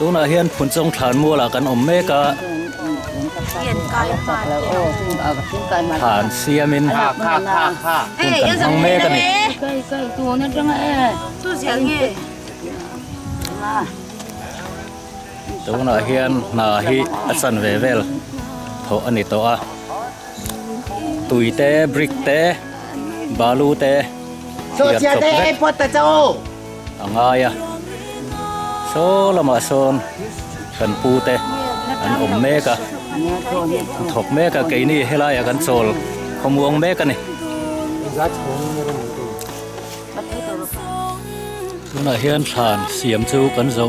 Tunah hian Phunchawng thlan mualah kan awm mek a, thlan siamin hun kan hmang mek a ni. Tunah hian hna hi a chanve vel thawh a ni tawh a, tui te, brick te, balu te thiar chawp vek a ngai a, saw lamah sawn kan pu te an awm mek a, an thawk mek a, keini helaiah kan chawl khawmuang mek a ni. Tunah hian thlan siam chu kan zo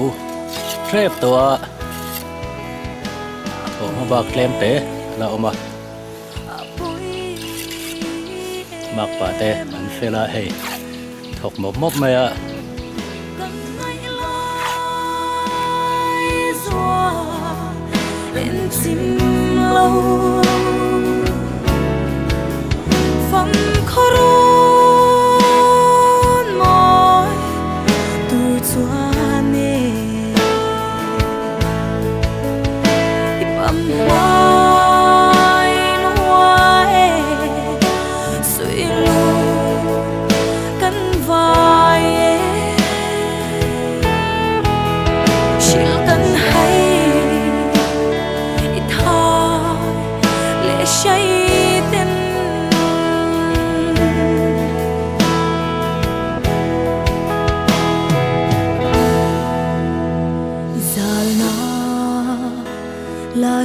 hrep tawh a, thawhhma bak tlem te a la awm a, makpa te an fel a hei thawk mawp mawp mai a.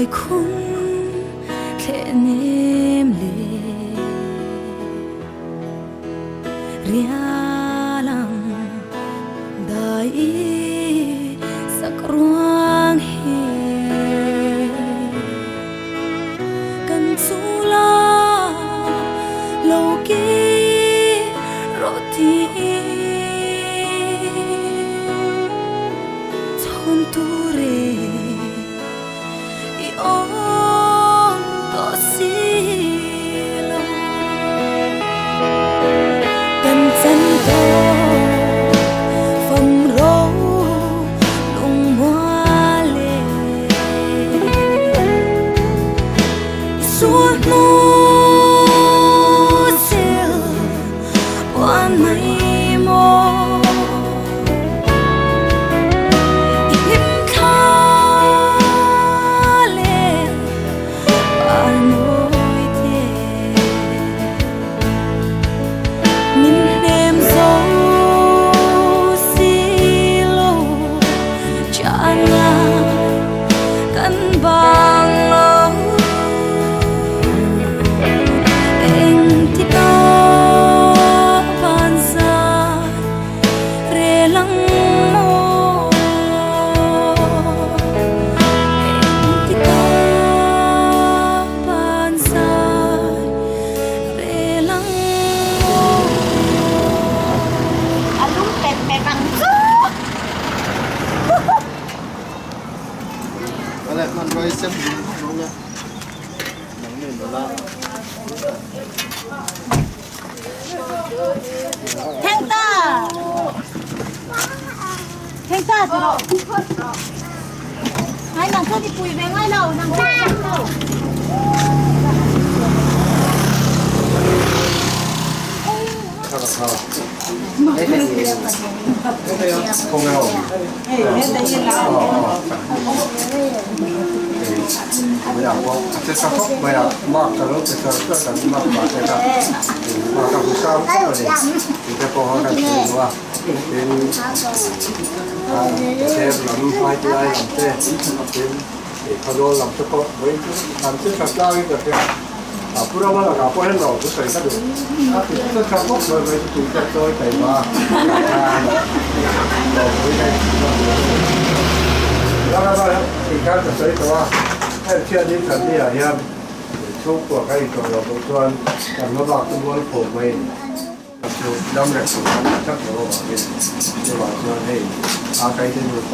Laikhum thlen le rialang dai sakruang hi kan chula lo ki roti chhon ture i om to si lo kan chan to phong ro lung mua le suốt nu sil wan mai mo him tha le par môi te min nem zo si lo cha nga kan bang lo eng ti ka pan za re lang mo eng ti ka pan za re lang mo. A lung pet pet ang chu. Wala man roi sem nong nha. Nang nen la. Theng ta. Theng ta rồi. Ngay nang thơ thì pui về ngay lâu nang thơ lâu. Không nào. Bây giờ có cái sao khóc bây giờ mặc cái lúc cái sao cái cái mặc mà cái cái mặc cái sao cái này thì cái có cái gì nữa thì xem làm hai cái làm thế thìเขาโดนlàm cho có với làm chứ thật ra cái cái à pura mà là gặp quen rồi cũng phải các được à thì cái sao khóc rồi với tụi cái tôi phải mà rồi với cái แล้วก็อีกครั้งจะใช้ตัวให้เชื่อนี้กันนี่อะเฮียทุกตัวใครตัวเราตัวกันมาบอกตัวผมไม่就两个手他给我把这就把说嘿，阿该这个话，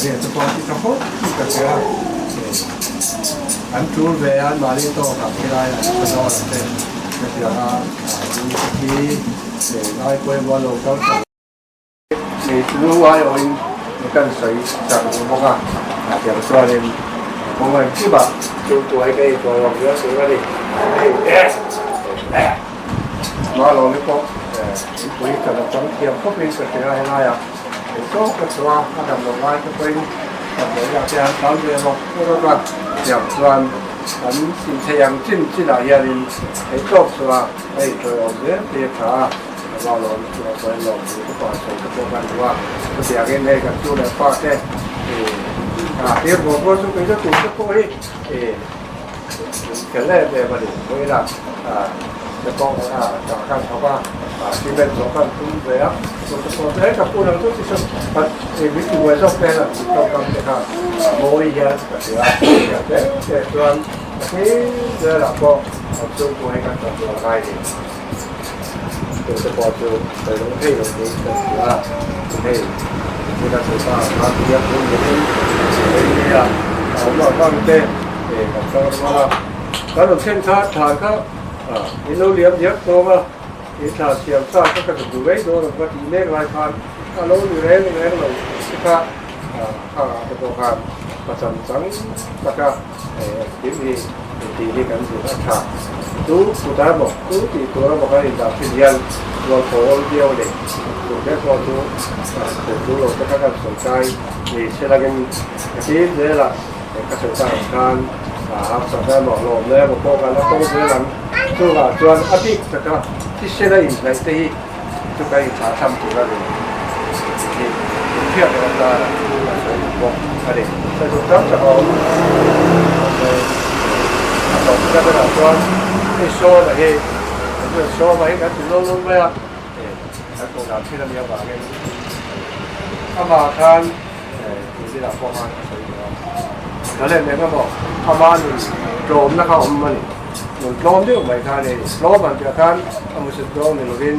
这个这帮这个好，这个这อันจูเวอันมาลีโตกับที่ไรก็โดนเต็มก็เดี๋ยวนะที่เอ่อไอ้กล้วยบัวลงก็你如果有跟水上木啊，啊，就说你我们去吧，就做一个做用咗水嗰啲，มาลองนี่ก็คุยกับจังเทียมก็เป็นเสียให้ได้อ่ะก็กระตัวถ้าดำลงไว้ก็เป็นดำลงอยากจะทำเรื่องก็ก็อย่างส่วนอันสิ่งที่ยังจิ้มจิ้มอะไรนี่ให้จบตัวให้ตัวเนี่ยเปียขาว่าลองตัวไปลองดูก็ปล่อยส่งกระตัวกันว่าก็เสียเงินให้กับตู้แล้วป้าแค่อ่าเดี๋ยวผมก็สู้ไปจะถูกจะโก้ยเออกันแรกเลยมาดิเวลาอ่าจะต้องอ่าจากการเขาว่าอ่าที่เป็นสองกันตุ้มเลยอ่ะตัวตัวเอ้กับผู้นำทุกที่สุดเอ้วิธีไว้ชอบเป็นอ่ะต้องทำนะครับโมยเยอะก็เสียแต่แต่ส่วนที่เดี๋ยวเราก็สู้ตัวให้กันตัวอะไรดีตัวจะพอตัวไปลงที่ลงนี้ก็เสียเฮ้ยที่เราสื่อสารมาเรียกคนนี้เนี่ยผมว่าตั้งแต่เอ้กับเขาว่าแล้วเราเส้นทางทางก็อ่าเราเลี้ยงเยอะตัวมาอีทาเสียมซ่าก็กระดูกไว้ตัวเราก็ตีเมฆลายพันถ้าเราอยู่แรงแรงเราที่ข้าข้าตัวข้าประจำสังแล้วก็ที่มีตีนี่กันอยู่นะครัตู้สุดท้ายบอกตู้ตีตัวบอกให้ดาบที่เรียนเราขอเดียวเลยถูกได้พอตู้ถูกตู้เราจะเข้าสนใจนี่เชื่อกันที่เนี่ยละก็สนใจการสัปดาห์บอกลมเลยบอกกันแล้วต้องเชื่อกันตัวจวนอภิกก็ที่เชื่อได้ในที่ทุกการถาทำตัวเลยที่เพียงกันได้ bawk a ni. Sawi duh tak tak a awm. Mahse, a tawpna berah chuan hei Sawma hi, kan chuan Sawma hi kan ti lul lul mai a, kan koh dan thin a nih avangin amah khan tihzirah pawh khan a sawi tawh a. Ka lem eng emaw ama nun tlawmna kha awm a ni. Nun tlawm deuh mai kha a ni. Tlawm han tih ah khan a musit zawng ni lovin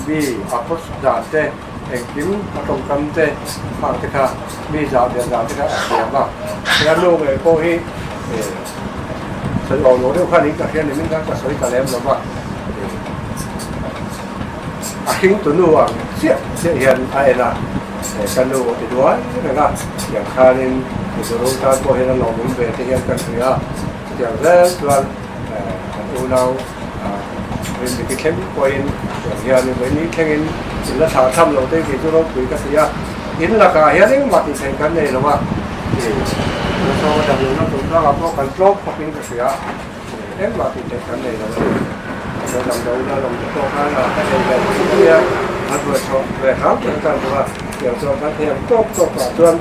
mi a khaw dan te, engkim a tawngkam te hang te kha mi zah ve dan te kha a thiam a. He a nu ngei pawh hi sawi awm lo deuh khan in ka hria ni min khan ka sawi ta lem lo va. A hring tu nu ang chiah chiah hian a en a, ka nu a ti duai reng a, tiang khanin Mizoram tan pawh hian a lawmawm ve te hian kan hria a, chutiang zel chuan kan unau Rinliki thleng pawhin tiang hianin vawiin ni thlengin in la thlah tham lo te kei chu ropui ka ti a, in lakah hian engmah tih theih kan nei lo a, Mizoram a damlohna chungchangah pawh kan tlawm khawpin ka hria. Engmah tih theih kan nei lo a ni. Ka damdawiin a lawm te pawh khan a ka ei ve thei mai a, an buai chhoh ve hram tak a tan a, tiang chuan kan thei ang tawk tawk ah chuan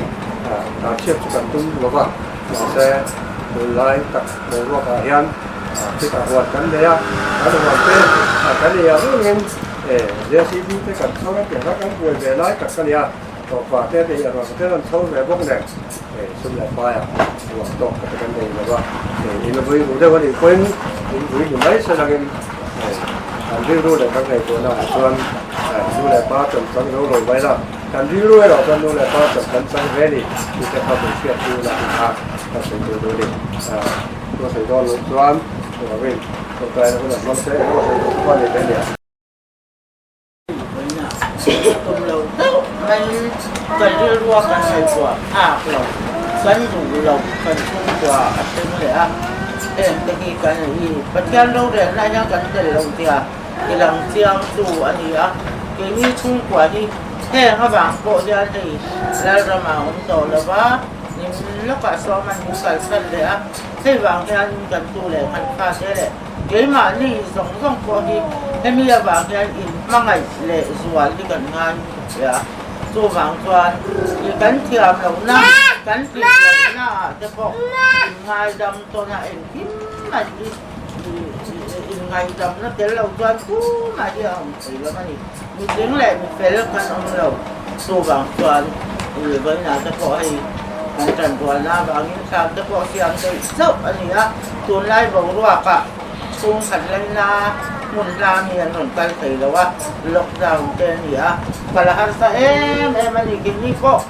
dan chhiat chu kan tum lo va, mahse tunlai tak boruak ah hian khitah huan kan nei a, kan huan te kan ei ang engin JCB te kan chho a tiang kha kan buai ve lai tak a nia, tawhfa te te hi a rawn te rawn chho ve bawk nen. Sum leh paia ruah tawk ka kan nei lo va, in vui ru deuh a nih pawhin in vui ni mai se langin kan rilru leh kan ngaihtuahna ah chuan nu leh pa chawm chang zo lo mai la, kan rilru erawh chuan nu leh pa chawm kan chang ve a ni tih te kha min hriat chu la tih kha ka sawi tur duh a ni. Ka sawi dawn loh chuan chuvangin tawngtaina hun a hmang se engemaw sawi duh pawh a ni ve nia. Tum lo deuh maiin kan rilrua kan ngaihtuah phak lo, kan duh lo, kan chhungkua a thleng leh a, heng te hi kan i Pathian rorelna hian kan tel lo tia i lang chiang tu a ni a, keini chhungkua hi heng avang pawh hian hei Lalrama awm tawh lo va, nim lawkah sawm an min kalsan leh a, hei vang hian kan tu leh kan fate leh. Keimahni zawng zawng pawh hi hemi avang hian in hmangaih leh zual hi kan ngai ka hria. Chuvang chuan i kan thiam lohna, kan tlin lohna ah te pawh in ngaidam tawn a, engkim mai hi in ngaihdamna tel lo chuan tumah hi a awm thei lo a ni. Mitling leh mifel kan awm lo. Chuvang chuan i vawiinah te pawh hei kan tanrualna avangin thlam te pawh siam daih chauh a ni a, tunlai boruakah chhungkhat laina hmun hla mi an rawn kal thei lo a, lockdown te a ni a, kal a harsa em em a ni. Keini pawh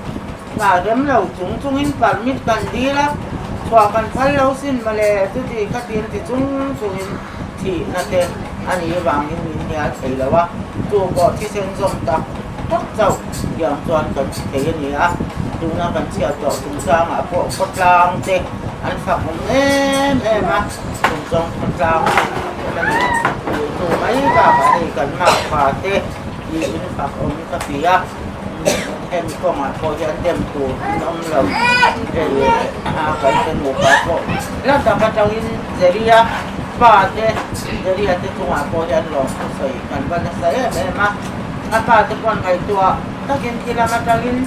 hna rem lo chung chungin permit kan dil a, chhuah kan phal lo sin mawle chuti khatin ti chung chungin thihna te a nih avangin min hnial thei lo a, chu pawh thisen zawm tak tak chauh tiang chuan kan thi thei a ni a, tuna kan chhiat tawh chungchangah pawh khawtlang te an fak awm em em a, chungchawng khawtlang awm a ni tih hnu mai bakah hei kan makpa te tiin fak awm ka ti a, hemi kawngah pawh hian dem tur an awm lo, hei kan te nupa pawh hla tak atangin Zeria pa te Zeria te chungah pawh hian lawmthu sawi kan va nasa em em a. A pa te pawh an ngaihtuah takin khi lam atangin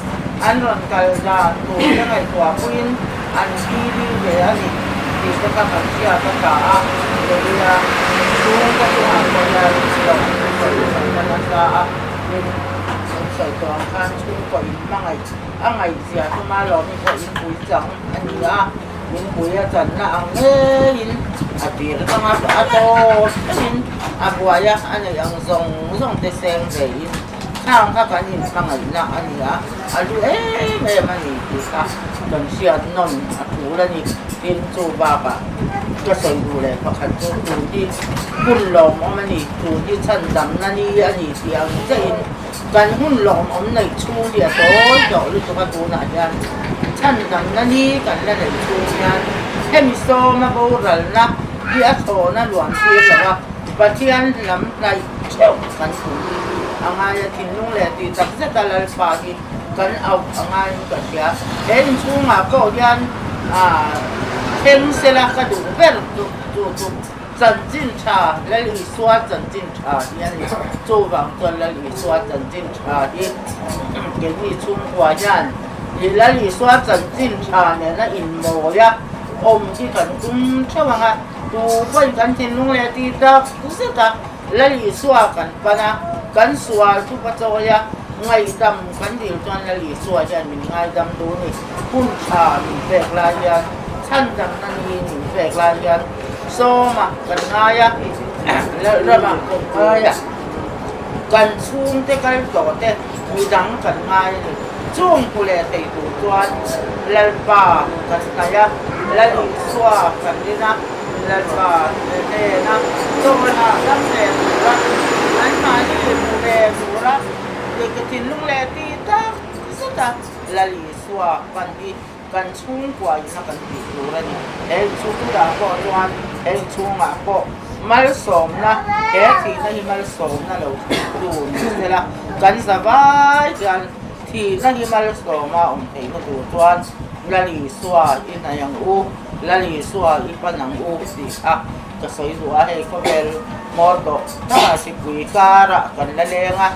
an rawn kal dan tur te ngaihtuah puiin an phili ve a ni tih te kha kan hriat a tha a, Zeria chhung te chungah pawh hian lawmthu sawi kan va nasa a, tin an sawi tawh ang khan chhungkaw in hmangaih a ngaihzia tuma lawmi pawh in pui chang a ni a. Lungpui a channa ang ngeiin a tir kang a, a tawp thlengin a buai a, a neih ang zawng zawng te seng vein khang kha kan inhmangaihna a ni a, a lu em em a ni tih kha kan hriat nawn a tul a ni. Tin, chu bakah ka sawi duh leh pakhat chu tun hi hun lawmawm a ni, tun hi chhandamna ni a ni tih ang chiahin Kan hun lawmawm neih chhung hi a tawi tawh lutuk a, tunah hian chhandamna ni kan la neih chhung hian hemi sawma boralna hi a thlawna luan tir lo a, Pathian lam hnaih theuh kan tum hi a ngai a, thinlung leh tih tak zeta Lalpa hi kan auh a ngaiin ka hria. He inchhungah pawh hian thleng sela ka duh ber chu chu. Chanchin tha, Lal Isua chanchin tha hi a ni. Chuvang chuan Lal Isua chanchin tha hi keini chhungkua hian I Lal Isua chanchin tha nena inmawi a awm hi kan tum theuh ang a, tu pawhin kan thinlung leh ti tak zet a, Lal Isua kan pan a, kan sual thupa chawi a, ngaihdam kan dil chuan Lal Isua hian min ngaidam duh ni. Hun tha min pek lai hian, chhandamna ni min pek lai hian sawma kan ngai a, Lalrama kan ngai a, kan chhungte kal tawh te midang kan ngai a ni. Chung hmu leh thei tur chuan Lalpa kan hnaih a, Lal Isua kan rin a, Lalpa hnena chawlhah dam leh tura anmahni hmu ve tura ka thinlung leh ti tak zet a, Lal Isua pan hi kan chhungkua ina kan tih tur a ni. He inchhungah pawh chuan he inchhungah pawh malsawmna, he thihna hi malsawmna lo thlentu ni sela, kan za vai hian thihna hi malsawma awm theihna tur chuan Lal Isua i hnaih ang u, Lal Isua i pan ang u tih kha ka sawi duh a, hei khawvel hmawr tawh takah hripui karah kan la leng a,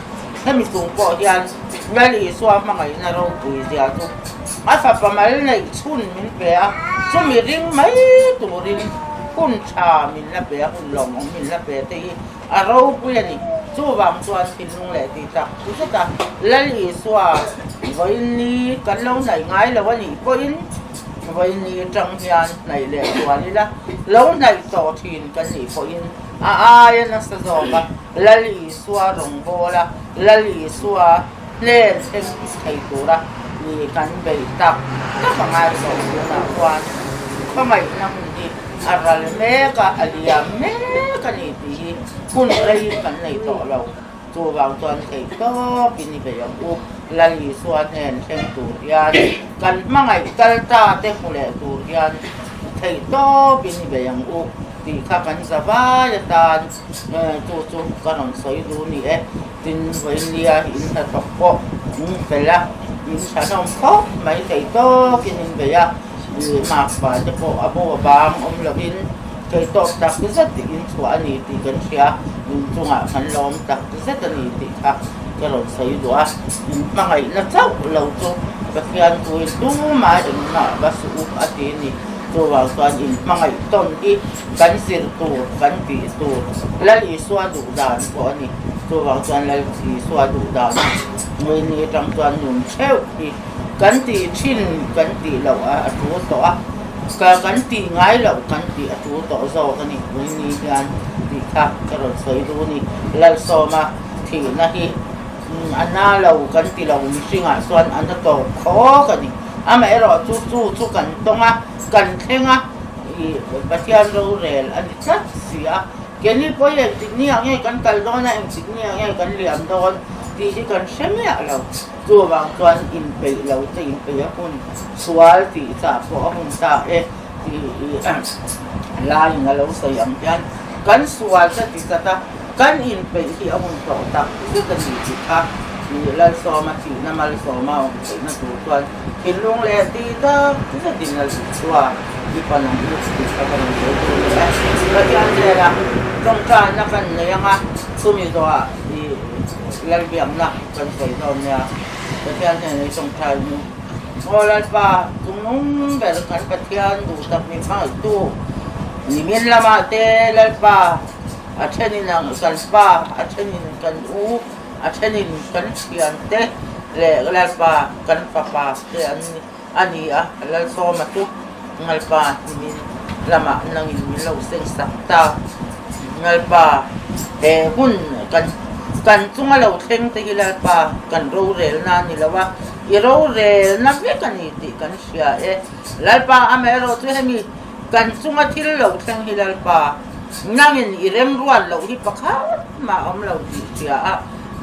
hemi chung pawh hian Lal Isua hmangaihna ropui zia chu A fapa mal neih chhun min pe a, chumi ring mai turin hun tha min la pe a, hun lawmawm min la pe te hi a ropui a ni. Chuvang chuan thinlung leh tih tak zet a, Lal Isua vawiin ni kan lo hnaih ngai lo a nih pawhin vawiin ni atang hian hnaih leh zual ila, lo hnaih tawh thin kan nih pawhin a aia nasa zawk a, Lal Isua rawngbawla Lal Isua Hlen thleng thei tura mi kan beih tak tak a ngai tawh tunah khuan khawngaihna hun hi a ral mek a, a liam mek a ni tih hi hun rei kan nei tawh lo. Chuvang chuan theih tawpin i bei ang u. Lal Isua hnen thleng tur hian kan hmangaih kal ta te hmu leh tur hian theih tawpin i bei ang u tih kha kan za vai atan chu chu ka rawn sawi duh ni e. Tin, Vawinia in hnathawk pawh min fel a, min thahnawm khawp mai thei tawkin min bei a, i makpa te pawh a bo a bang awm lovin thei tawk tak zet in chhuah a ni tih kan hria, in chungah kan lawm tak zet a ni tih kha ka rawn sawi duh a, in hmangaihna chauh lo chu Pathian puin tumah engmah va suh up a ti a ni. Chuvang chuan in hmangaih tawn hi kan zir tur, kan tih tur Lal Isua duh dan pawh a ni. Chuvang chuan Lal Isua duh dan Ngaini atang chuan nun theuh hi kan tih thin kan tih loh a tul tawh a, ka kan tih ngai loh kan tih a tul tawh zawk a ni. Ngaini hian tih kha ka rawn sawi duh a ni. Lalsawma thihna hi a na lo kan ti lo mihringah chuan a na tawp khawk a ni. Amaherawhchu chu chu kan tawng a, kan thleng a, ih Pathian rorel a ni tlat si a. Keini pawh hi engtik ni ah nge kan kal dawn a, engtik ni ah nge kan liam dawn tih hi kan hre miah lo. Chuvang chuan inpeih lo te inpeih a hun, sual tih chah pawh a hun ta e tih ih laiin a lo sawi ang hian kan sual te ti chat a, Kan inpeih hi a hun tawh tak zet a ni tih kha ih Lalsawma thihna Malsawma awm theihna tur chuan thinlung leh tih tak zetin Lal Isua i pan ang u tih kha ka rawn sawi tur leh e. Pathian zela tawngtaina kan nei ang a, chumi zawhah ih Lalbiakna kan sawi dawn nia. Pathian hnenah i tawngtai nu. Aw Lalpa, chungnung ber kan Pathian duh tak min hmangaihtu nimin lamah te Lalpa, A thenin ang kan pa, a thenin kan u, a thenin kan thiante leh Lalpa kan fapa te an a ni a, Lalsawma chu Ngalpa hnimin lamah nangin min lo seng sak ta. Ngalpa he hun kan kan chunga lo thleng te hi Lalpa kan rorelna a ni lo a, i rorelna vek a ni tih kan hria e. Lalpa amaherawh chu hemi Kan chunga thil lo thleng hi Lalpa, nangin i remruat loh hi pakhat mah awm lo tih hria a,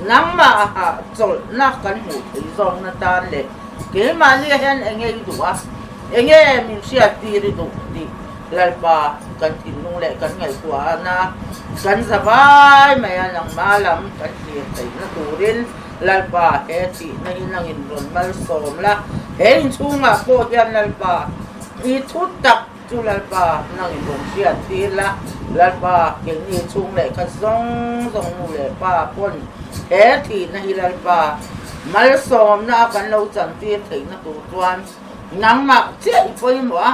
nangmaha chawlhna kan hmuh theih zawkna tan leh keimahni hian enge i duh a, enge min hriattir i duh tih Lalpa kan thinlung leh kan ngaihtuahna kan za vai mai a, nangmah lam kan hlir theihna turin Lalpa he thihna hi nangin rawn malsawm la, he inchhungah pawh hian Lalpa I thu tak chu Lalpa nang in rawn hriat tir la, Lalpa keini chhung leh kha zawng zawng nu leh pa pawn he thihna hi Lalpa Malsawmna a kan lo chantir theihna tur chuan nangmah chiah i pawimawh a,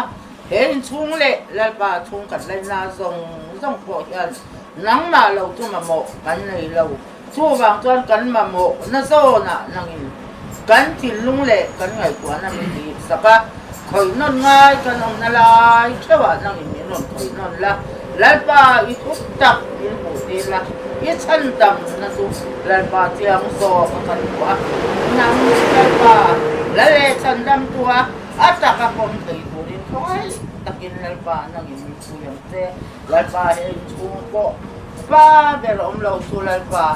he inchhung leh Lalpa chhung kan laina zawng zawng pawh hian nangmah lo chu mamawh kan nei lo. Chuvang chuan kan mamawh na zawnah nangin kan thinlung leh kan ngaihtuahna min hip sak a, khawih nawn ngai kan awmna lai theuhah nangin min rawn khawih nawn la, Lalpa i thup tak min hmuh tir la, i chhan damna chu Lalpa chiang zawk a kan hmu a, nang Lalpa la leh chhan damtu a, a taka pawm thei turin khawngaih takin Lalpa nangin min pui ang che. Lalpa he inchhung pawh pa ber awm lo chu Lalpa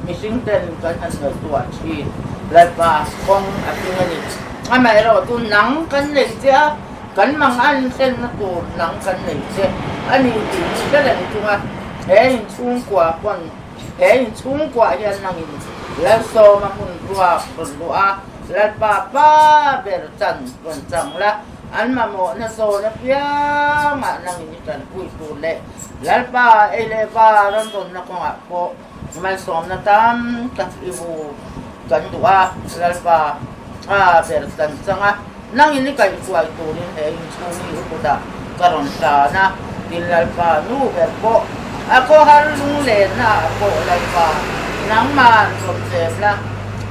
mihring ten kan han ngaihtuah thin. Lalpa kawng a tling a ni. Amaherawh chu nang kan nei che a, kan mang an thlenna tur nang kan nei che a ni tih hi hre reng chunga he inchhungkua pawn he inchhungkuah hian nangin Lalsawma hmun ruak rawn luh a, Lalpa pa ber chan rawn chang la. An mamawhna zawn apiangah nangin i tanpui tur leh Lalpa ei leh va rawn rawnna kawngah pawh malsawmna tam tak i bu kan duh a, Lalpa a ber tan chang a, nangin i kaihhruai turin he inchhung hi u kutah ka rawn hlan a, tin Lalpa nu ber pawh a khawhar lunglenna ah pawh Lalpa nangman rawn tlem la,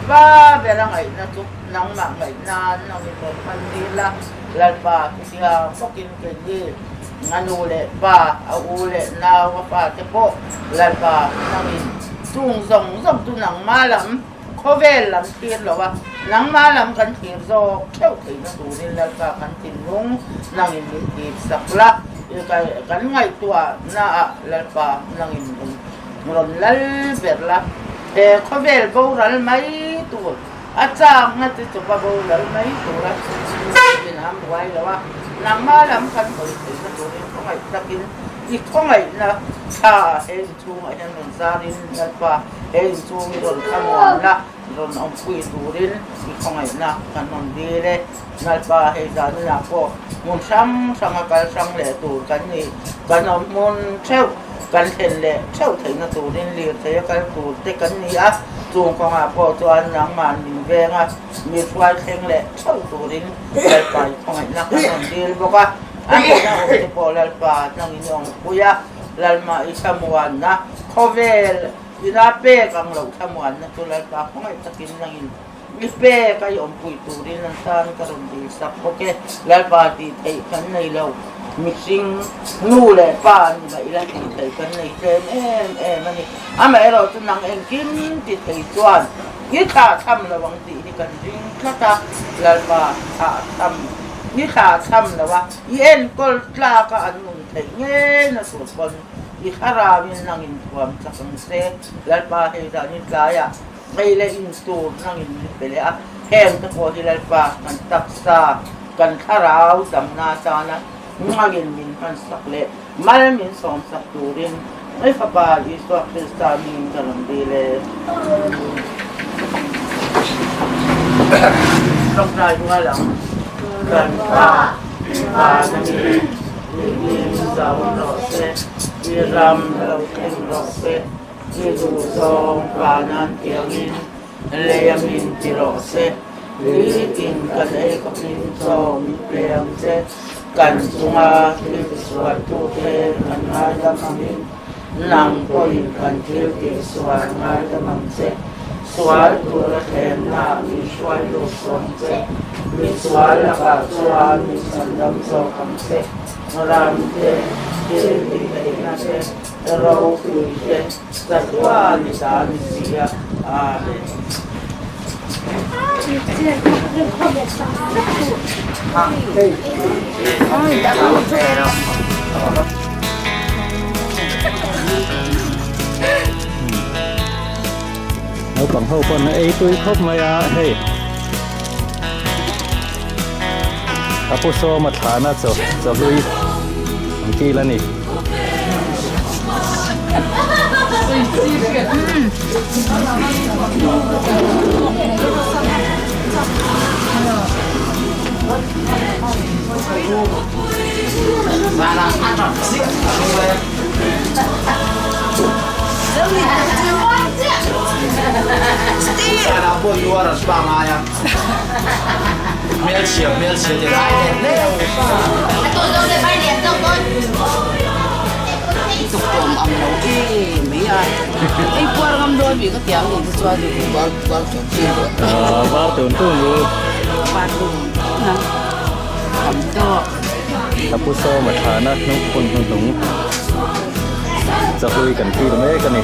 pa ber a ngaihna chu. Nangmah ngaih nan nang i rawn hman dil la, Lalpa chutia bawkin keini a nu leh pa, a u leh nau, a pa te pawh Lalpa nangin chung zawng zawng chu nangmah lam khawvel lam thlir lo a, nangmah lam kan thlir zawk theuh theihna turin Lalpa kan thinlung nangin min tip sak la, kan ngaihtuahna ah Lalpa nangin rawn lal ber la, he khawvel boral mai tur. A changna te chu va boral mai tura in an buai lo a, nangmah lam kan hawi theihna turin khawngaih takin i khawngaihna thla he inchhungah hian rawn zarin Lalpa he inchhung i rawn thlamuanna rawn awmpui turin i khawngaihna kan rawn dil e. Lalpa hei zaninah pawh hmun hrang hranga kal hrang leh tur kan ni, kan awm hmun theuh kan thlen leh theuh theihna turin lirthei a kal tur te kan ni a, chung kawngah pawh chuan nangmah min veng a, mi hruai thleng leh theuh turin Lalpa i khawngaihna kan rawn dil bawk a, a hmuna awm te pawh Lalpa hnangin i awmpui a, Lalmah i thlamuanna khawvel ina pek ang loh thlamuanna chu Lalpa khawngaih takin nangin Mi pek a i awmpui turin an tan ka rawn dil sak bawk e. Lalpa tih theih kan nei lo. Mihring nu leh pa an ni mah ila tih theih kan nei tlem em em a ni. Amaherawh chu nang engkim ti thei chuan i thlah tham lo ang tih hi kan ring tlat a. Lalpa thlah tham i thlah tham lo a, i enkawl tlak a an nun theih ngei na tur pawn i thlarauin nangin thuam chak ang se. Lalpa hei zanin tlaiah Ngei leh in tur nangin min pe leh a, heng te pawh hi Lalpa kan taksa, kan thlarau damna atana ngangin min hmansak leh mal min sawmsak turin i Fapa Isua Krista hmingin ka rawn dil e. Tawngtai rual ang kan Pa, Van a mi, i hming zau rawh se, i ram lo thleng rawh se. I duh zawng vanan tiangin lei a min ti rawh se, Nitin kan ei khawpin chaw min pe ang che, kan chunga thil tisualtute kan ngaidam angin nang pawhin kan thil tihsual ngaidam ang che, sual tura thlemnaah min hruai lut suang che, misual lakah chuan min chhandam zawk ang che, ram te, thil tihtheihna te. Ropui te ka chuan i ta ni si a, Amen. Naupang ho pawn a ei tui khawp mai a hei a pu sawma thlahna chaw chawhlui ang kil a ni. a. Hmelchhia hmelchhia ti lai leh Tukawm ang lo em mai a. Ei puar ngam dawn mi ka tiang ni te chuan Ah, var tun tun u. Var tun tun a. Tam tawh. Ka pu sawma thana hnung hun hnuhnung chahlui kan thlir mek a ni.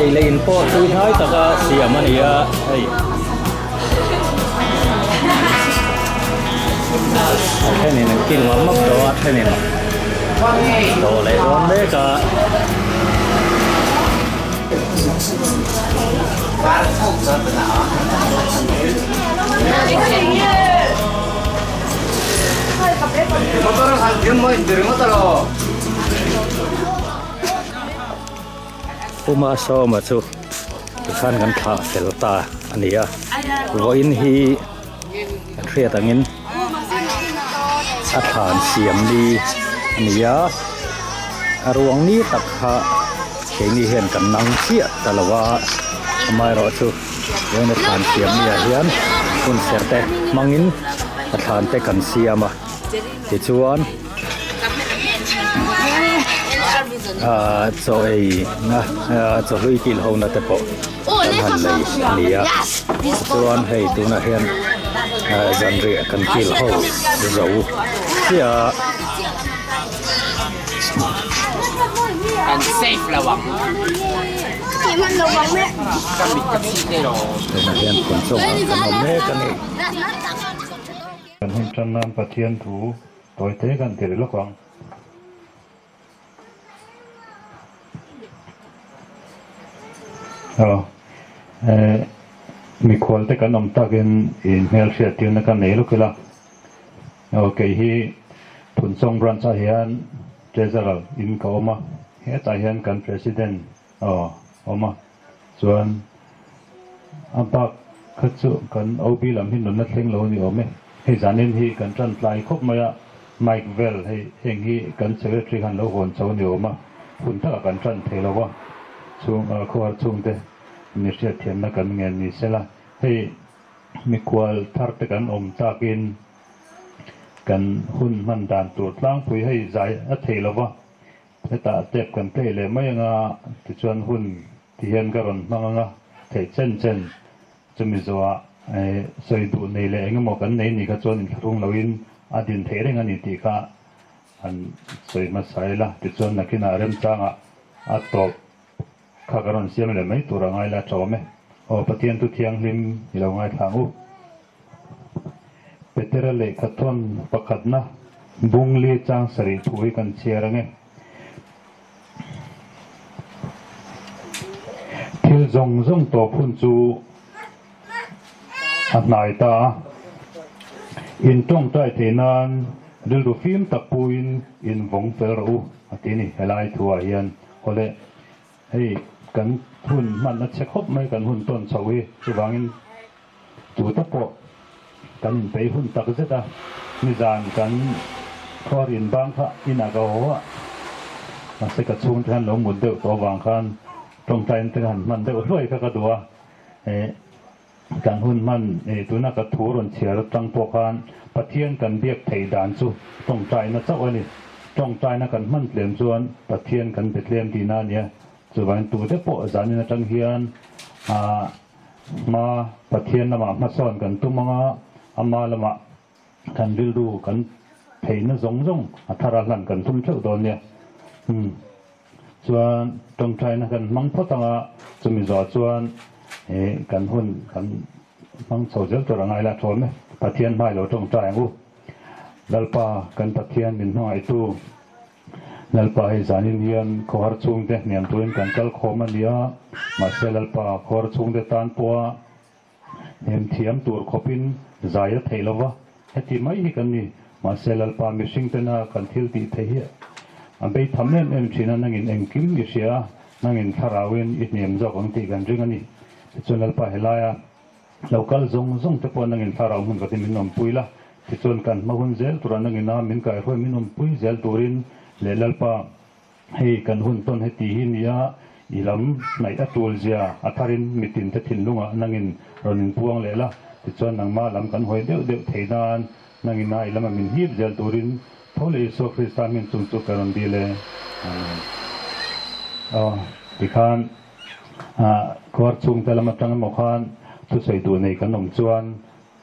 Ei leh in pawh tui hnai taka siam a ni a hei. A thenin an kil map map tawh a, a thenin tawh leh dawn mek a. Puma Sawma chu tikhan kan thlah fel ta a ni a, vawiin hi kan hriat angin a thlan siam ni a ni a, a ruang ni tak kha keini hian kan nang chiah ta lo a, amaherawhchu vawiin a thlan siam ni ah hian hun serh te hmangin a thlan te kan siam a, tichuan. Ahh chaw ei na chaw hlui kil ho na te pawh kan han nei a ni a chuan hei tunah hian zanriah kan kil ho zo chiah a. Tunah hian phunchawng ah kan awm mek a ni. Kan hun tan nan Pathian thu tawi te kan ti ri lawk ang. Aw eh mikhual te kan awm takin in hmelhriat tirna ka nei lawk ila. Aw kei hi Phunchawng branch ah hian treasurer in ka awm a, hetah hian kan president aw awm a chuan a bak kha chu kan OB lam hi nunna thleng lo a ni awm e. Hei zanin hi kan tan tlai khawp mai a, Mike vel hei heng hi kan secretary khan lo hawn chho a ni awm a, hun takah kan tan thei lo a, chhung khawhar chhungte mi hriatthiamna kan ngen ni sela, hei mikhual thar te kan awm takin kan hun hman dan tur tlangpui hei zai a thei lo va. Hetah step kan play leh mai anga tichuan hun ti hian ka rawn hmang anga theih chen chen chumi zawhah sawi duh nei leh engemaw kan nei ni kha chuan inthlahrung loin a din theih reng a ni tih kha han sawi hmasa ila tichuan nakinah remchangah a tawp kha ka rawn siam leh mai tur a ngai la tawm e. Aw Pathian thu thianghlim i lo ngaithla ang u. Petera lehkhathawn pakhatna bungli chang sarih thu hi kan chhiar ang e. Thil zawng zawng tawp hun chu a hnai ta a. In tawngtai thei nan rilru fim tak puin in vawng fel rawh u a ti ni helai thuah hian. Awle hei kan hun hman a che khawp mai kan hun tawn chho hi chuvangin Tute pawh kan inpeih hun tak zet a, nizan kan khuar in bang kha inah ka haw a, mahse ka chhungte khan lo mut deuh tawh avang khan tawngtaina te ka han hman deuh hluai kha ka duh a, eh kan hun hman eh tuna ka thu rawn chhiar atang pawh khan Pathian kan biak theih dan chu tawngtaina chauh a ni, tawngtaina kan hman tlem chuan Pathian kan be tlem tihna a nia, chuvangin tute pawh zanin atang hian ah. Hma Pathian lamah hmasawn kan tum anga, ama lamah kan rilru kan theihna zawng zawng a thar a hlan kan tum theuh dawn nia. Umm chuan tawngtaina kan hmang phawt anga, chumi zawh chuan eh kan hun kan hmang chho zel tur a ngai la tawm e. Pathian hmai lo tawngtai ang u. Lalpa kan Pathian min hmangaihtu. Lalpa hei zanin hian khawhar chhungte hniam turin kan kal khawm a ni a, mahse Lalpa khawhar chhungte tan pawha hnem thiam tur khawpin zai a theih lova, heti mai hi kan ni. Mahse Lalpa mihring tena kan thil tih theih hi a bei tham em em thin a, nangin engkim i hria a, nangin thlarauin i hniam zawk ang tih kan ring a ni. Tichuan Lalpa helaia Lo kal zawng zawng te pawh nangin thlarau hmun khatin min awmpui la, tichuan kan hma hun zel tura nangin a min kaihruai min awmpui zel turin leh Lalpa hei kan hun tawn heti hi nia I lam hnaih a tul zia a tharin mitin te thinlungah nangin rawn inpuang leh la, tichuan nangma lam kan hawi deuh deuh thei nan nangin a i lama min hip zel turin tho leh Isua Krista hmin chung chu ka rawn dil e. Amen. Aw, tikhan khuar chhungte lam atang emaw khan thusawi duh nei kan awm chuan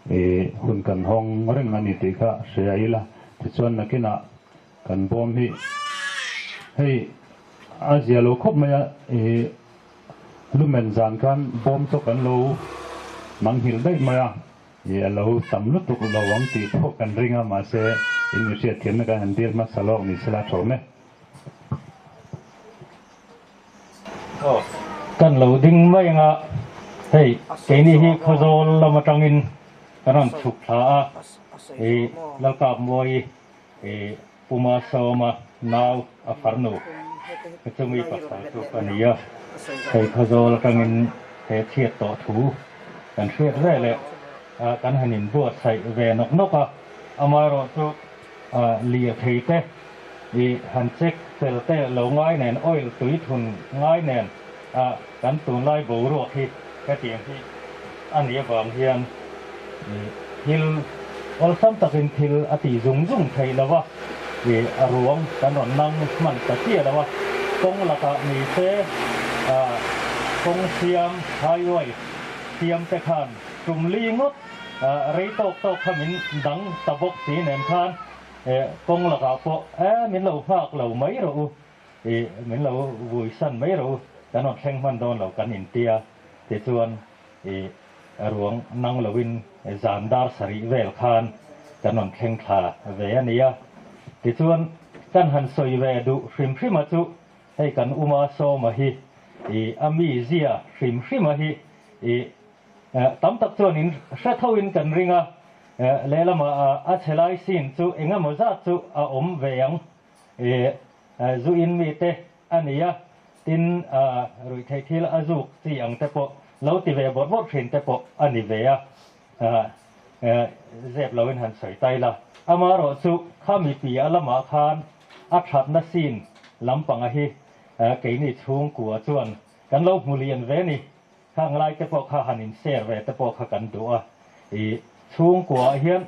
i hun kan hawng reng a ni tih kha hria ila, tichuan nakinah Kan bawm hi hei a zia lo khawp mai a, i lumen zan khan bawm chu kan lo manghilh daih mai a, i a lo tam lutuk lo ang tih pawh kan ring a, mahse in mi hriatthiamna kan han dil hmasa lawk ni sela tho me. Kan lo ding mai anga hei keini hi Khawzawl lam atangin kan rawn chhuk thla a, i Lalkapmuaii I puma sawma nau a farnu ka chumi pasal chu ka ni a, hei Khawzawl atangin he chhiat tawh thu kan hriat ve leh kan han inbuatsaih ve nawk nawk a, amaherawh chu lirthei te i han check fel te lo ngai nen oil tui thun ngai nen kan tunlai boruak hi hetiang hi a nih avang hian thil awlsam takin thil a ti zung zung theih lo va, i a ruang kan rawn nang hman ta chiah lo a, kawng lakah ni se kawng siam highway siam te khan tum li ngawt rei tawk tawk kha min dang ta bawk si nen khan kawng lakah pawh e min lo nghak lo mai rawh u. I min lo vui san mai ro, kan rawn thleng hman dawn lo kan intia, tichuan i ruang nang loin zan dar sarih vel khan kan rawn thleng thla ve a nia. Tichuan kan han sawi ve duh hrim hrim a chu hei kan Uma Sawma hi i a mizia hrim hrim a hi i tam tak chuan in hre tho in kan ring a, lehlamah a chhe lai scene chu engemaw zat chu a awm ve ang. I zu in mi te a ni a, tin ruihtheih thil a zuk chi ang te pawh lo ti ve bawrh bawrh thin te pawh a ni ve a, zep loin han sawi tai la. Amaherawh chu khami piah lamah khan a thatna scene lampanga hi keini chhungkua chuan kan lo hmu lian ve ni. Khang lai te pawh kha han in share ve te pawh kha kan duh a, i chhungkuaah hian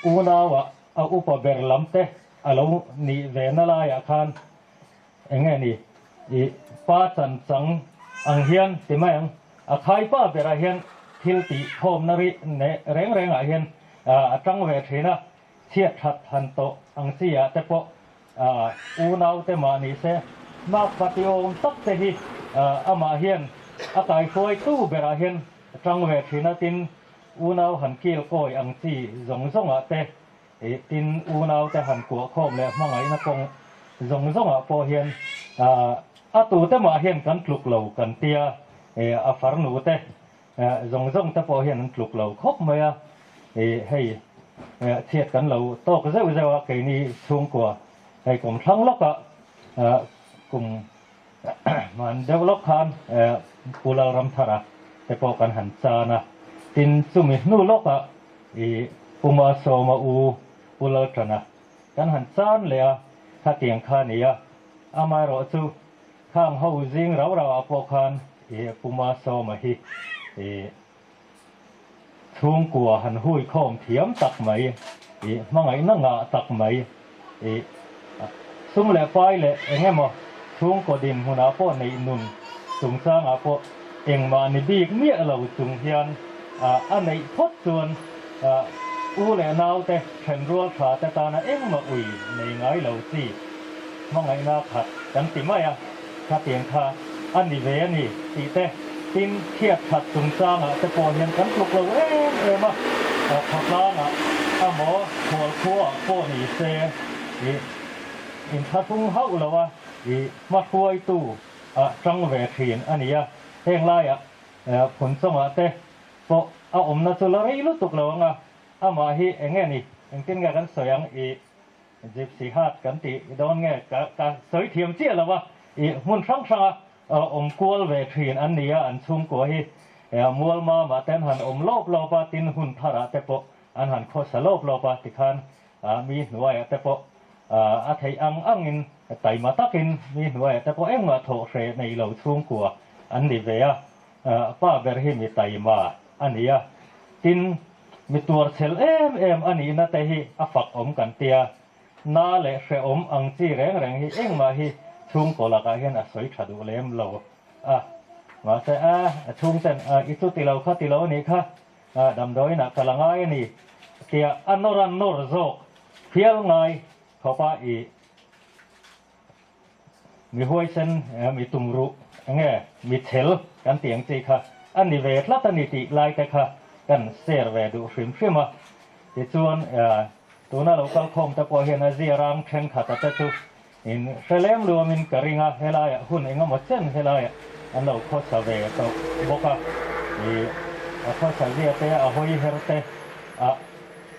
unauah a upa ber lam te a lo nih ve na laiah khan eng nge ni i pa chan chang ang hian ti mai ang, a khaipa berah hian thil tih khawmna ri reng rengah hian a tang ve thin a, chhiat that han tawh ang chi ah te pawh unau te mah ni se mak pati awm tak te hi amah hian a kaihruaitu berah hian tang ve thin a, tin unau han kil kawi ang chi zawng zawngah te tin unau te han kuah khawm leh hmangaihna kawng zawng zawngah pawh hian a tute mah hian kan tluk lo kan tia, a farnu te zawng zawng te pawh hian an tluk lo khawp mai a, hei chhiat kan lo tawk zeuh zeuh a keini chhungkua hei kum thlang lawkah kum hman deuh lawk khan Pu Lalramthara te pawh kan han chan a, tin chumi hnu lawkah i Pu Masawma u Pu Laltana kan han chan leh a, khatiang kha a ni a, amaherawh chu Khang ho zing rau rau ah pawh khan i Pu Masawma hi i chhungkua han hui khawm thiam tak mai, i hmangaihna ngah tak mai, i sum leh pai leh eng emaw chhungkaw dinhmunah pawh neih nun chungchangah pawh engmah ni bik miah lo chung hian a neih phawt chuan u leh naute thenrual tha te tana engmah ui nei ngai lo chi Hmangaihna khat kan ti mai a, khatiang kha a ni ve a ni tih te, tin chhiat that chungchangah te pawh hian kan tluk lo em em a, khawtlangah amaw khual khuaah pawh ni se i inthlahrung hauh lo a, i hmahruaitu ah tang ve thin a ni a, heng laiah phunchawngah te pawh a awmna chu la rei lutuk lo ang a, amah hi eng nge ni, engtin nge kan sawi ang i Gypsy Heart kan tih dawn nge ka ka sawi thiam chiah lo a, i hmun hrang hranga awm kual ve thin an ni a, an chhungkua hi Mualmamah te an han awm lawp lawp a, tin hun tharah te pawh an han khawsa lawp lawp a, tikhan mi hnuaiah te pawh a theih ang angin. Taima takin mi hnuaiah te pawh engmah thawh hreh nei lo chhungkua an ni ve a, pa ber hi mi taima a ni a. Tin, mi tuarchhel em em a nihna te hi a fak awm kan tia. Na leh hrehawm ang chi reng reng hi engmah hi chhungkaw lakah hian a sawi tha duh lem lo a. Mahse, a chhungten i chu ti lo kha ti lo a nih kha, damdawiinah ka la ngai a ni tia a nawr a nawr zawk phial ngai khawpa i mi huaisen mi tum ruh enge mi chhel kan tih ang chi kha a ni ve tlat a ni tih lai te kha kan share ve duh hrim hrim a. Tichuan tuna lo kal khawm te pawh hian a zia rang thenkhat a te chu in hre lem luamin ka ring a, helaiah hun engemaw chen helaiah an lo khawsa ve tawh bawk a, i a khawsa zia te a hawi her te a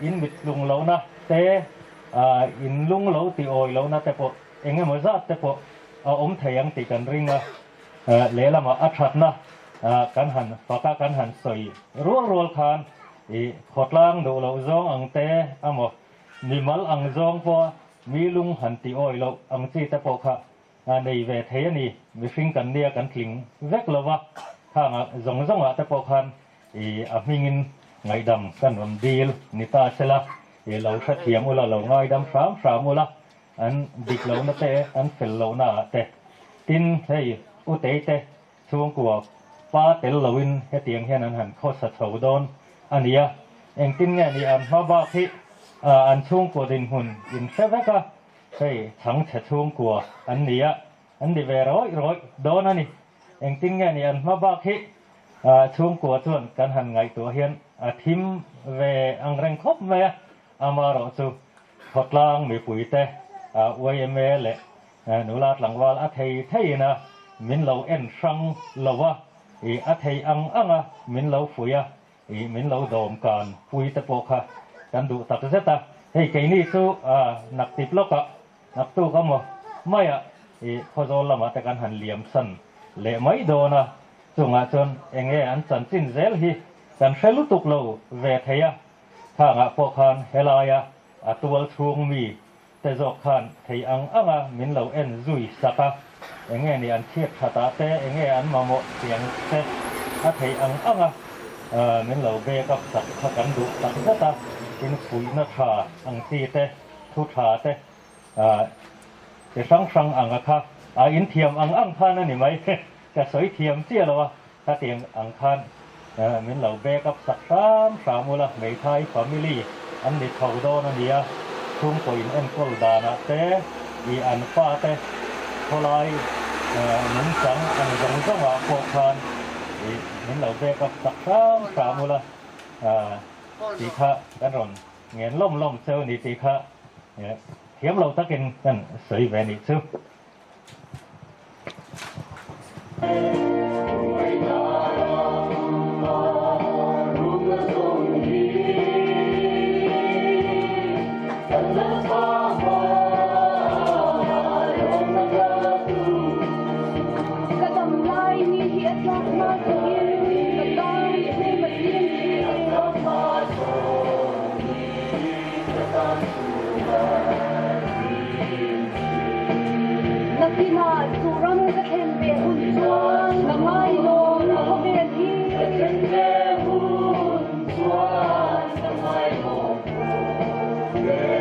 in mit tlung lohna te a in lung lo ti awi lohna te pawh engemaw zat te pawh a awm thei ang tih kan ring a, lehlamah a thatna kan han fak a, kan han sawi rual rual khan i khawtlang duh loh zawng ang te amaw mimal ang zawng pawha mi lung han ti awi loh ang chi te pawh kha nei ve thei a ni. Mihring kan nia kan tling vek lo va, khangah zawng zawngah te pawh khan i a hmingin ngaihdam kan rawn dil ni ta sela, i lo hrethiam ula, lo ngaidam hram hram ula, an dik lohna te, an fel lohna ah te. Tin, hei Utei te chhungkua pa tel loin hetiang hian an han khawsa chho dawn a ni a, engtin nge ni an hma bak hi an chhungkua dinhmun in hre vek a, hei chhangchhe chhungkua an ni a, an ni ve rawih rawih dawn a ni. Engtin nge ni an hma bak hi chhungkua chuan kan han ngaihtuah hian a thim ve ang reng khawp mai a, amarawh chu khawtlang mipuite yma leh nula tlangval a thei theiin a min lo en hrang lo a, a thei ang ang a min lo fuih a, min lo dawm kan pui te pawh kha kan duh tak zet a, hei keini chu naktip lawkah Naktuk a maw maiah i Khawzawl lamah te kan han liam san leh mai dawn a, chungah chuan eng nge an chanchin zel hi kan hre lutuk lo ve thei a, khangah pawh khan helaia a tual chhung mi te zawk khan thei ang anga min lo en zui sak a, eng nge ni an chhiat thatah te, eng nge an mamawh tiang te a thei ang anga min lo back up sak kha kan duh tak zet a, tin fuihna tha ang chi te. Thu tha te chi hrang hrang ang a kha a in thiam ang ang khan a ni mai ka sawi thiam chiah lo a khatiang ang khan min lo back up sak hram hram ula hmeithai family an ni chho dawn a nia chhungkaw in enkawl danah te i an fa te khawlai nungchang ang zawng zawng ah pawh khan i min lo back up sak hram hram ula tih kha kan rawn Ngen lawm lawm cheu ni tih kha thiam lo takin kan sawi ve nih chu. Ka dam lai ni hi a tlak hma chungin ka tan tlem a tlem hi a tlak hma Nakinah chu ram ka thlen ve hun chuan ka ngai lawm khawvel hi. Ka thlen ve hun chuan ka ngai lawm khawvel hi.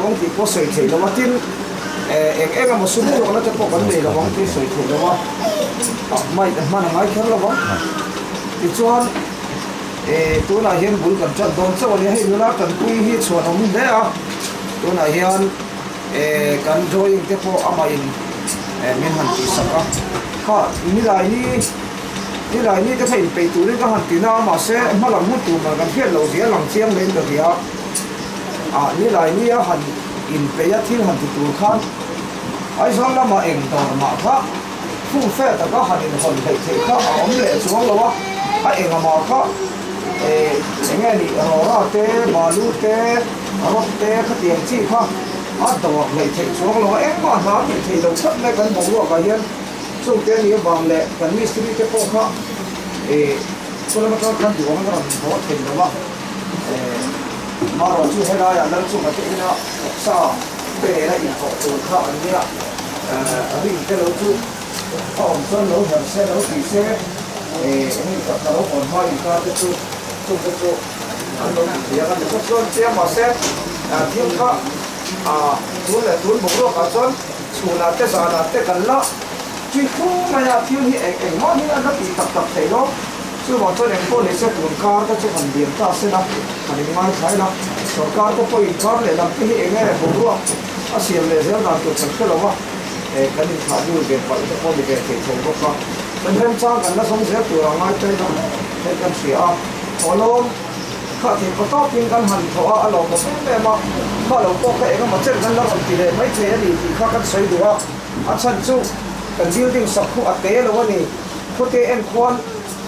lo ang tih pawh sawi theih lo a, tin eng eng emaw sum tuakna te pawh kan nei lo ang tih sawi theih lo a, mic a hman a ngai kher lo ang. Tichuan tunah hian bul kan ṭan dawn chauh a nia, hei nula tanpui hi chhuan awm hle a, tunah hian kan drawing te pawh amahin min han tihsak a, kha nilai ni. Nilai ni te kha inpeih turin ka han ti na a, mahse hma lam hun tur dan kan hriat loh zia lang chiang leh in ka hria. Ah, nilai ni a han inpeih a thil han ti tur khan Aizawl lamah eng dawr mah kha fung fe taka han inhawn hleih theih kha a awm leh chuang lo a, a eng amah kha eh eng nge nih rawra te, balu te, rawt te khatiang chi kha a dawr hleih theih chuang lo a, engmah hna a tih theih loh thlap mai kan boruakah hian. Chungte a nih avang leh kan mistiri te pawh kha eh chulama chuan khan duh ang a rawn haw thei lo a, eh marawh chu helaiah Lalchunga te ina thawksa te nena inthawh tur kha an nia, eh ring te lo chu a awm chuan lo her se lo tih se eh eng nge tak ka lo hawn hma inkar te chu chungte chu an lo ti thei ang a ni bawk chuan chiang mahse thil kha ah tun leh tun boruakah chuan Chhunah te zanah te kan la tui fu mai a, thil hi eng eng mah hi an la tih tak tak theih lo. Chuvang chuan eng pawh ni se tun kar te chu han liam ta sen a, han inngaithla ila. Sorkar te pawhin kar leh lam te hi eng nge boruak a siam leh zel dan tur kan hre lo a, kan inthlah dul ve palh te pawh ni ve thei tho bawk a. Kan remchang kan la zawng zel tur a ngai ṭai lo hei kan hria a, Awlawm. Kha thei pa tawkin kan han thawh a, a lawmawm em em a, kha lo pawh kha eng emaw chen kan la rawn ti leh mai thei a ni tih kha kan sawi duh a, a chhan chu kan building sak khu a te lo a ni, khawte en khuan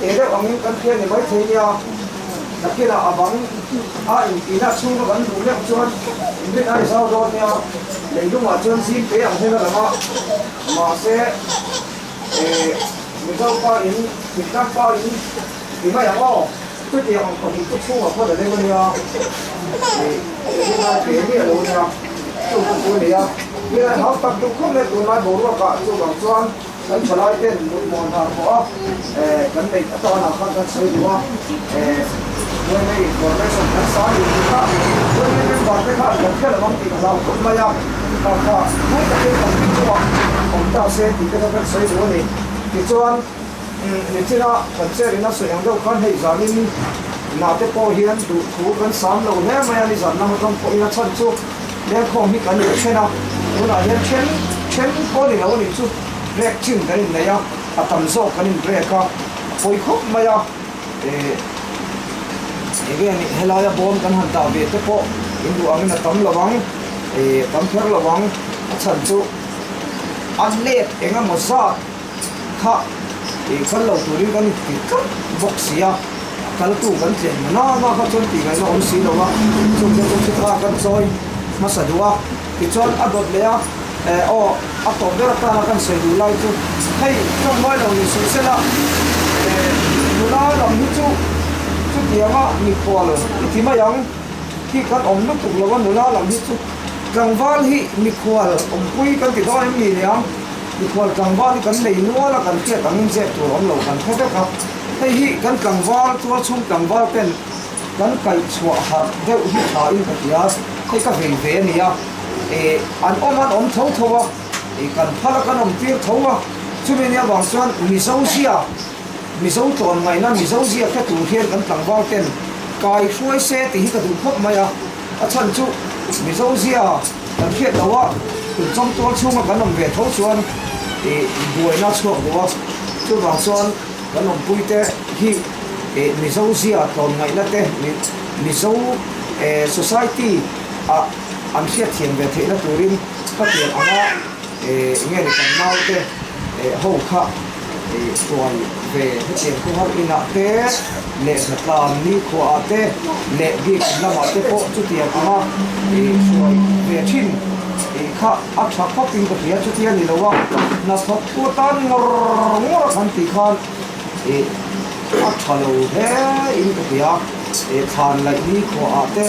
te deuh angin kan hria ni mai thei nia, nakinah a bang a intina chhung kha kan duh meuh chuan inrin a zau dawn nia, leilungah chuan zim te ang hian a lang a, mahse eh Mizo pa in, Thingtlang pa in ti mai ang aw. Chutiang ang pahnih chu chhungah khawn a leng a nia, ih rinai pe miah lo a nia, chu chu chu a ni a. Rinai hau tak duh khawp mai tunlai boruakah chuvang chuan kan thalai ten mutmuan har pawh a eh kan neih atanah khan kan sawi duh a, eh Yma information kan sa ni tih kha Yma member te khan kan hre lo ang tih ka hlau khawp mai a, kha kha mawi takin kan ring chungah awm ta se tih te kha kan sawi duh a ni. Tichuan. Nichina kan chair in a sawi ang deuh khan hei zanin na te pawh hian duh thu kan sam lo hle mai a, nizan lam atang pawhin a chhan chu lengkhawm hi kan inthen a, tunah hian then then pawh ni lo a nih chu break chin kan innei a, a tam zawk kan in break a, a pawi khawp mai a, eh enge nih helaia bawm kan han dah ve te pawh in duh angin a tam lo ang, eh tam kher lo ang, a chhan chu a let eng emaw zat. Kha ih kal lo turin kan inti tlat bawk si a, kaltu kan tlem na na kha chuan tih ngaihna awm si lo a, chung te chu chu kha kan chawi hmasa duh a, tichuan a dawt leh a, eh aw a tawp ber atana kan sawi duh lai chu hei tawngmai lo ni suh sela, eh nula lam hi chu chutianga mikhual i ti mai ang khi kan awm lutuk lo a, nula lam hi chu tlangval hi mikhual awmpui kan ti dawn em ni niang. Mikhual tlangval hi kan nei nual a, kan hriat angin zep tur awm lo kan hre vek a. Hei hi kan tlangval tual chhung tlangval ten kan kaih chhuah harh deuh hi tha in ka ti a, hei ka vei ve a nia. Eh an awm an awm tho tho a, eh kan phal a kan awm tir tho a, chumi nia vang chuan Mizo zia, Mizo tlawn ngaihna Mizo zia hre tur hian kan tlangval ten kai hruai se tih hi ka duh khawp mai a, a chhan chu Mizo zia, Kan hriat loh a, inchawm tual chhunga kan awm ve tho chuan ih buaina a chhuak duh a, chuvang chuan kan awmpuite hi ih Mizo zia tlawmngaihna te Mizo eh society ah an hriatthiam ve theihna turin khatiang anga eh nge ni kan naute eh ho kha ih hruai ve hetiang khawhar inah te leh hnatlan nikhua ah te leh bik lamah te pawh chutiang anga ih hruai ve thin ih kha a tha khawp in ka hria chutia ni lo a hnathawk tu atan ngawr ngawr a kan tih khan ih a tha lo hle in ka hria ih thlan laih nikhua ah te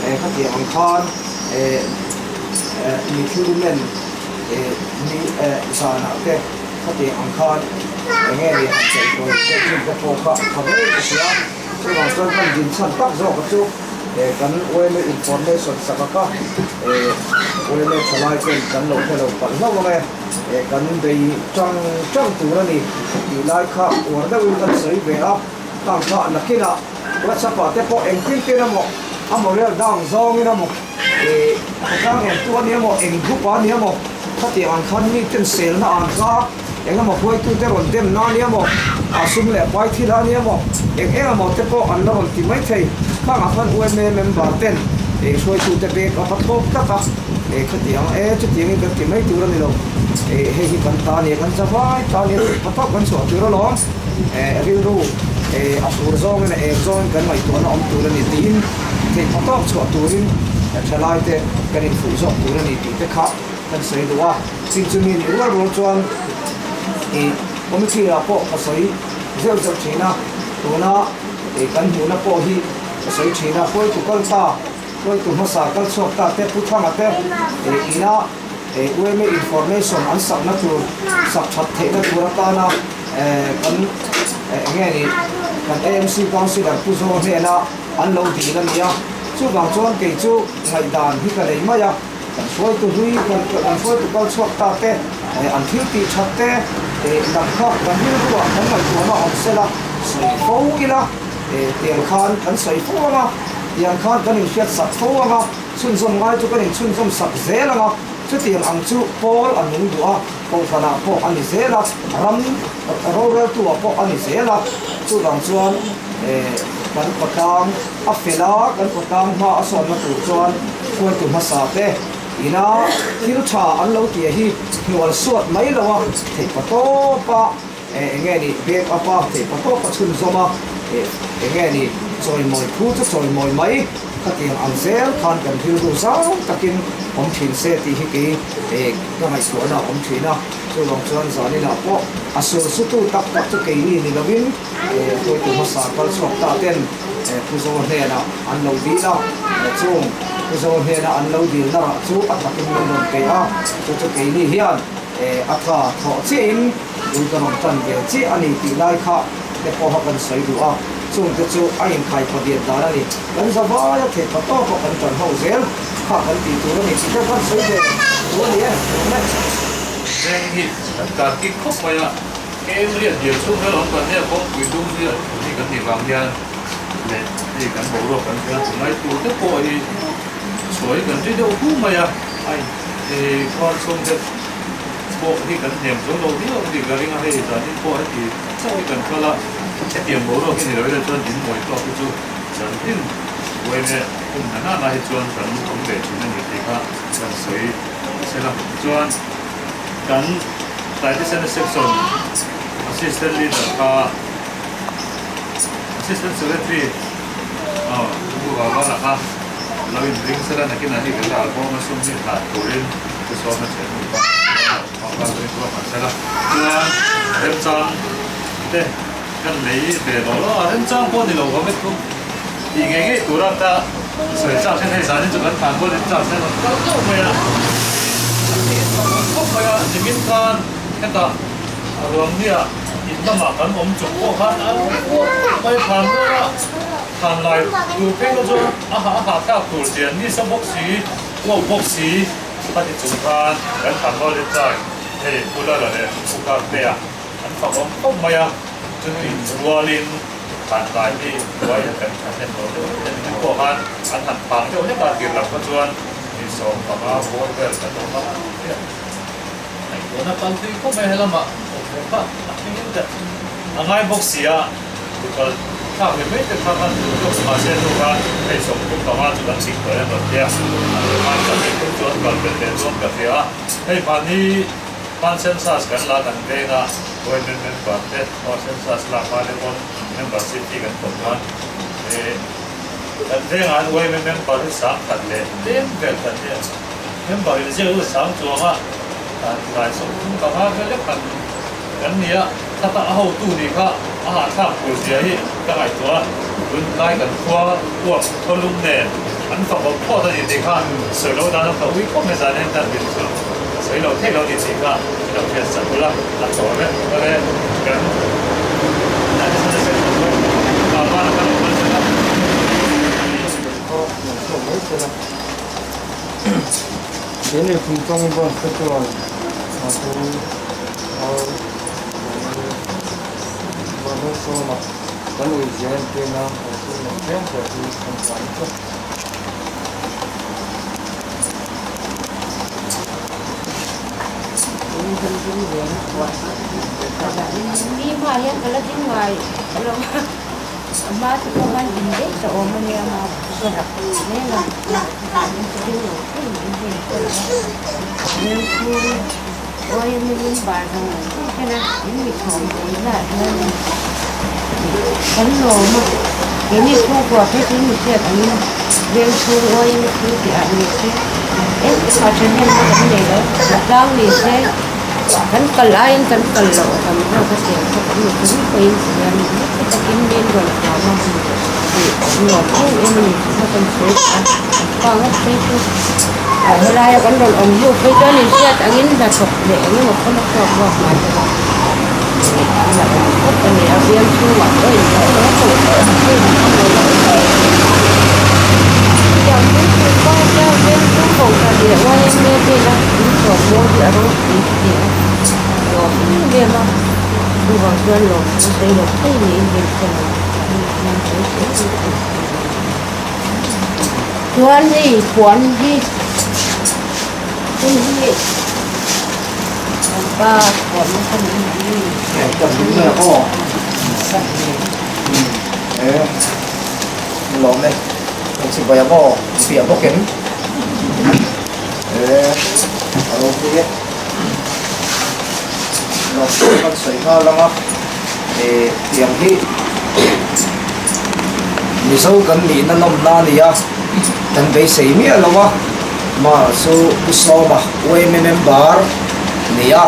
eh khatiang ang khan eh eh mi thil men eh ni eh zanah te. Khatiang ang khan eng nge ni han sawi tawi deuh chin te pawh kha tha ber ka hria. Chuvang chuan kan din chhan tak zawk a chu. Kan yma information sak a kha yma thalai ten kan lo hre lo palh hlauh ang e. Kan bei tang tang tur a ni tih lai kha uar deuhin kan sawi ve a. Khang kha nakinah WhatsApp ah te pawh engtin tin emaw a moral down zawngin emaw khawtlang entu a ni emaw eng group ah a ni emaw khatiang ang khan miten selna an kha Eng emaw huaitute rawn dem na nia maw, a sum leh pai thil a nia maw, eng eng emaw te pawh an la rawn ti mai thei. Khangah khan UMA member ten ei hruaitute bag a va thlawp tlat a, ei khatiang e, chutiangin kan ti mai tur a ni lo, ei hei hi kan ta nia, kan zavai ta nia tih pa tawk kan chhuah tur alawm, rilru a fur zawngin a eng zawngin kan ngaihtuahna awm tur a ni tiin theih pa tawk chhuah turin thalaite kan infuih zawk tur a ni tih te kha kan sawi duh a. Chin chu mi nih rual rual chuan ih committee ah pawh ka sawi zeuh zeuh thin a, tuna ih kan hmuhna pawh hi ka sawi thin a, hruaitu kal ta, hruaitu hmasa kal chhuak ta te, Pu Thanga te ih ina ih UMA information an sakna tur sak that theihna tur atana eh kan eh eng nge ni kan AMC councillor Pu Zaw hnena an lo dil a ni a, chuvang chuan kei chu ngaihdan hi ka nei mai a. Kan hruaitu hlui, kan hruaitu kal chhuak ta te, an thil tih that te, lam kha kan rilruah kan ngaihtuahna awm sela sawi fo ila, tiang khan kan sawi fo ang a, tiang khan kan inhriat sak fo ang a, chhunzawm ngai chu kan inchhunzawm sak zel ang a, chutiang ang chu pawl a nung duh a, kohhranah pawh a ni zel a, ram roreltuah pawh a ni zel a, chuvang chuan kan patlang a fel a, kan patlang hma a sawnna tur chuan hruaitu hmasa te ina thil tha an lo tih hi hnual suat mai lo a, theih pa tawp a eng nge ni back up a, theih pa tawp a chhunzawm a, eng nge ni chawimawi phu chu chawimawi mai khatiang ang zel khan kan rilru zau takin awm thin se tih hi kei ka ngaihtuahna a awm thin a, chuvang chuan zaninah pawh a sulsutu tak tak chu keini ni lovin hruaitu hmasa kal chhuak ta ten Pu Zaw hnenah an lo dil a, chung Pu Zaw hnena an lo dilna rah chu a takin min rawn pe a, chu chu keini hian a tha thawh chiahin ui ka rawn tan ve chiah a ni tih lai kha te pawha kan sawi duh a, chungte chu a inkhai pha diat dan a ni. Kan zavaia theih pha tawpa kan tan ho zel kha kan tih tur a ni tih te kan sawi ve duh a ni e. Veng hi kan kar kik khawp mai a. Kem riat dial chhung hian awm kan nia kawngpui dum hi a thu hi kan nih vang hian leh hei kan boruak kan hria chu ngai tur te pawh hi chhuai kan ri deuh hu mai a hei khuan chhung te pawh hi kan hnem zo lo viau a ni ka ring a hei zanin pawh heti chauh hi kan kal a hetiang boruak hi ni lo ila chuan din mawi tawk hi chu zantin buaina hun na nana hi chuan kan awm ve thin a ni tih kha kan sawi sela chuan Kan Taitisena Section Assistant Leader kha Assistant Secretary aw Pu Vavana kha lo inring sela nakinah hi kan ral bawm a sum hi hlan turin Pu Sawma Chhehnu kha lo kal ring ruak ang sela. Chuan remchang te kan lei ve lo lo a, remchang pawh ni lo ka vek thung tih ngei ngei tura ka sawi chak hian hei zanin chu kan tlan kual in chak hian rawn kal deuh mai a, a tih tak khawp mai a, nimin khan hetah a ruang nia in lamah kan awm chung pawh khan a ruak mai thlan rual a, thlan lai tur phei kha chuan a hah a hah thlak tur zia nisa bawk si, uak bawk si a ti chung khan kan thlan rual in chak hei Pu Lala leh Pu Kartea an fak awm khawp mai a, chutih rualin han kai hi buai a kan tha hnem lo deuh hlek a ni pawh khan an han phang deuh hlek a tir lam kha chuan mi 15 bawr vel kan awm a ngaihtuahna kal thui khawp mai helamah awm ve kha a thlengin ka a ngai bawk si a tukal thlak ve mai te kha khan duh tawk mahse hnu khan hei 35 chu kan chik tawh em rawn tia a lo khan ka hei tum chuan kal belh leh chuan ka hria a hei mahni Pan census kan la kan veng a, Women member te pawh census lak hma te pawn membership hi kan kawm khan kan vengah hian women member hi 10,000 leh tlem vel kan nia. Member in ziak chu sang chuang a, tlai 35 vel lek kan kan ni a, khata a hotu nih kha a hahthlak tur zia hi ka ngaihtuah a, tun tlai kan khua uap thawlum nen an fak awm phawt a ni tih kha sawi lo dan a ka ui khawp mai zan hian kan rin chu ka sawi lo theih lo ni tih kha i lo hriat sak ula a tawh reng rawh le kan additional section pawh Baba kan awm a. mai sela. Keini Phungtawng branch te chuan mahse Vanlalsawma kan ui zia entirna kan sum leh tlem pawh hi kan hlan tlat. Mi hma hian ka la ding ngai lo a, a hma te pawh khan in daih ta awm a nia ma ka rak zel a, ka ding lo thei mai hei hmel chhung uai min in bar zawng zawng ten a in mi thawm dawn zat hian kan lawm a keini chhungkua phei chu mi hriat angin veng chhung uai in thil tih ah ni se engmah thahnem na kan nei lo tlang ni se kan kal aiin kan kal loh a tam zawk a tiang kha kan ni chu pawhin ti hian nasa takin min rawn huam a tih kan nuam em em a ni tih kha kan sawi tawh a pa ngawt phei chu ah helaia kan rawn awm hnu phei chuan inhriat angin hnathawk leh eng emaw khaw la chhuak ruak ngai bawk a ih a awm khawp a ni a bial chhungah pawh in lo lo koh Chuan hei puan hi hei hi pa puan nasa mai e lawm e kan chibai ang aw piah bawk em e a ropui e lawm chu kan sawi nghal ang a e tiang hi mizo kan nihna nawmna a ni a kan beisei miah lo a mah chu Pu Sawma UMA member ni a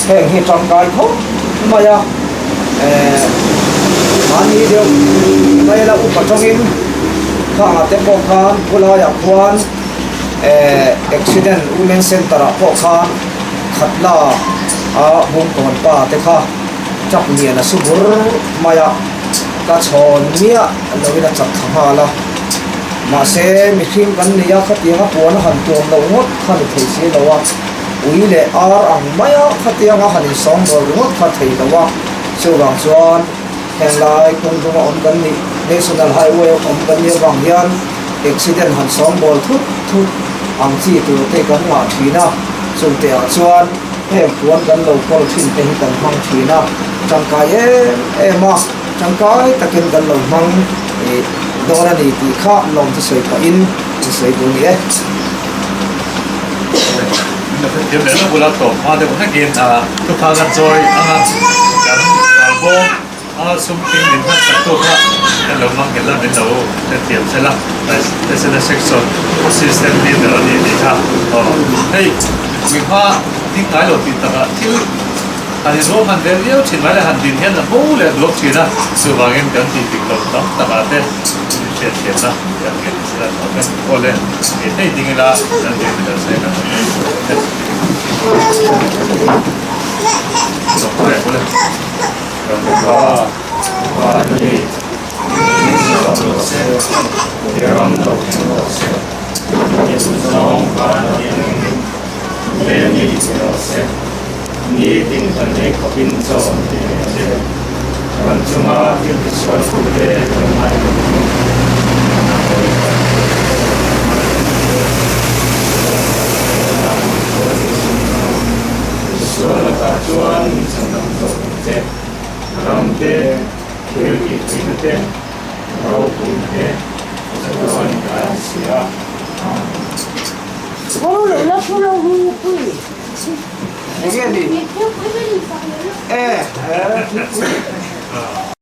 heng hi tangkai khawp mai a eh mahni deuh mai la upa tawngin khangah te pawh khan khulaiah khuan eh accident women center ah pawh khan khatla a bungkawn pa te kha truck lian a su bur mai a ka chhawn miah loin a chak thla nghal a mahse mihring kan nei a khatianga puan a han tuam loh ngawt kha ni thei si lo a. Ui leh ar ang maia khatianga han insawngbawl ringawt kha thei lo a, chuvang chuan henglai kawngdunga awm kan nih, National Highway a awm kan nih avang hian accident han sawngbawl thut thut ang chi tur te kan ngah thin a, chungte ah chuan heng puan kan lo kawl thin te hi kan hmang thin a, tangkai em em a, tangkai takin kan lo hmang dawn a ni tih kha lawmthu sawi pahin i sawi duh ni e. Thiam leh na bula tawp hma deuh hlekin thupha kan chawi anga kan bawm a sum thing min hman sak tu kha kan lo mang nghelh a min lo hrethiam sela SNA section assistant leader a ni tih kha aw hei mipui hma ding ngai lo tih takah thil Han inruah hman ve viau thin mai le, han din hian a bo leh duak thin a, chuvangin kan tih dik loh tam takah te min hriat thiamna hi a nghet zet a awm e. Aw le, kei thei ding ila kan ding ni lo se kan awm thei e. Zawk mai ang ule. Kan pa, pa ni, min chhuah rawh se, i ram lo thleng rawh se, i duhzawng van a ni angin, leh ni che rawh se. Nitin kan ei khawpin chaw an ti leh che. Kan chunga thil tisual tute kan ngai lo thung. Sual lakah chuan min chhandam zawk ang che. Ram te, thil tih theihna te, ropuina te, chuan kan si a. Amen. Enge ni? E, e, thingpui.